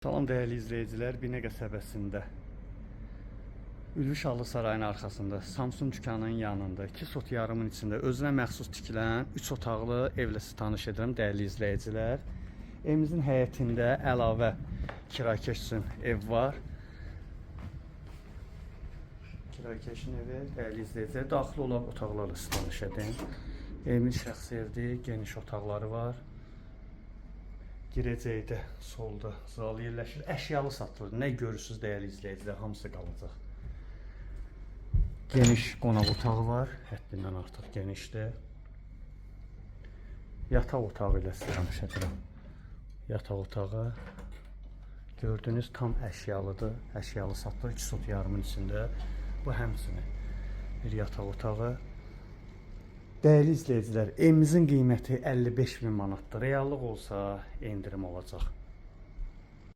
Salam dəyərli izləyicilər, Binə qəsəbəsində Ülvi Şahlı Sarayının arxasında, Samsung dükanının yanında, 2 sot yarımın içində özünə məxsus tikilən 3 otaqlı evlə sizi tanış edirəm dəyərli izləyicilər. Evimizin həyətində əlavə kirayəkeş üçün ev var. Kirayəkeşin evi, dəyərli izləyicilər, daxil olan otaqlarla sizi tanış edim. Evimiz şəxsi evdir, geniş otaqları var. Girəcəkdə solda zal yerləşir. Əşyalı satılır. Nə görürsüz, dəyərli izləyicilər, hamısı qalacaq. Geniş qonaq otağı var. Həddindən artıq genişdir. Yataq otağı ilə sizi tanış edirəm. Yataq otağı gördüyünüz tam əşyalıdır. Əşyalı satılır 2 sot yarımın içində. Bu həmçinin bir yataq otağı. Dəyərli izləyicilər, evimizin qiyməti 55 min manatdır. Reallıq olsa endirim olacaq.